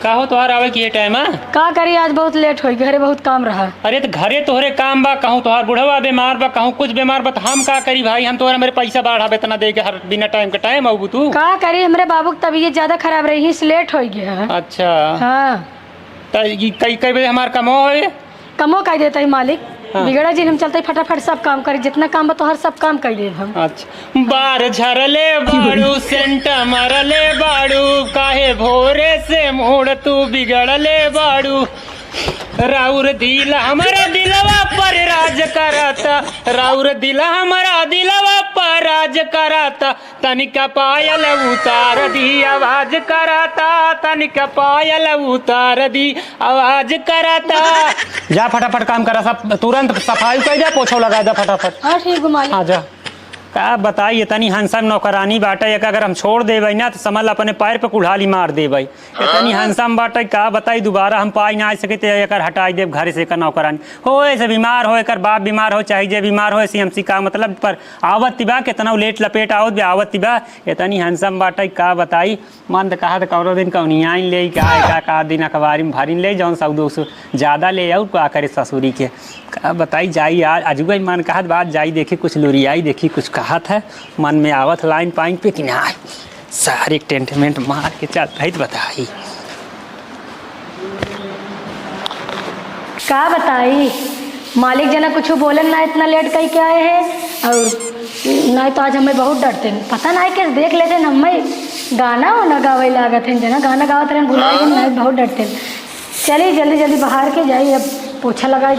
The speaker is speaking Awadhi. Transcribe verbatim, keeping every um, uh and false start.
का हो तोहार आवे के ये टाइम है? का करी, आज बहुत लेट होई, घरे बहुत काम रहा। अरे त घरे तोहरे काम बा, कहूँ तोहार बुढ़वा बीमार बा, कहूँ कुछ बीमार बा, त हम का करी भाई? हम तोहरे हमरे पैसा बढ़ावे इतना दे के हर बिना टाइम के टाइम आऊ तू। का करी, हमरे बाबू के तबीयत ज्यादा खराब रही, इस लेट होई गया है। अच्छा। हाँ। त ई कई, कई बजे हमार कमो होए? कमो कई देता ही मालिक। हाँ। बिगड़ा जिन, हम चलते ही फटाफट सब काम करी, जितना काम बा तोहर सब काम कई देब हम। अच्छा। बार झरले बाड़ू, सेंट मरले बाड़ू, काहे भोरे से मूड तू बिगड़ले बाड़ू। राउर दिल हमरा दिलवा पर राज करता, राउर दिल हमरा दिलवा पर राज करता। तनिका पायल उतार दी, आवाज करता, तनिका पायल उतार दी, आवाज करता। जा फटाफट काम करा, सब तुरंत सफाई कर दे, पोछो लगा दे फटाफट। हाँ, ठीक बा मालिक। हाँ, जा। का बताई, इतनी handsome नौकरानी बाटे, एक अगर हम छोड़ देबै ना, त समझ ल अपने पैर पे कुल्हाड़ी मार देबै। इतनी handsome बाटे, का बताई, दोबारा हम पाई ना आ सके, त एकर हटाई देब घर से, एकर नौकरानी। हो, ऐसे बीमार हो, एकर बाप बीमार हो, चाहे जे बीमार हो, ऐसे हमसे का मतलब, पर आवत बा, कितना लेट लपेट आवत बा, आवत बा। इतनी handsome बाटे, का बताई, मन त कहा त कौनो दिन कौनियाइन ले, का, का, का दिन अखबारी में भरिन ले, जौन सौ दो सौ ज्यादा ले आऊ, का करे ससुरी के। का बताई, जाई आज, अजुबे मन कहत बा, जाई देखी, कुछ लुरियाई देखी, कुछ कहत है, मन में आवत लाइन पाइन पे कि ना। सारे टेंट मेंट मार के चल रही त बताई। का बताई, मालिक जना कुछ बोलन ना, इतना लेट कई के आए हैं, और नहीं तो आज हमें बहुत डरते हैं। पता नहीं कैसे देख लेते हैं, हमें गाना वाना गावे लागत हैं जना, गाना गावत रहन भुला गए, नहीं बहुत डरते हैं। चलिए जल्दी जल्दी बाहर के जाई, अब पोछा लगाई।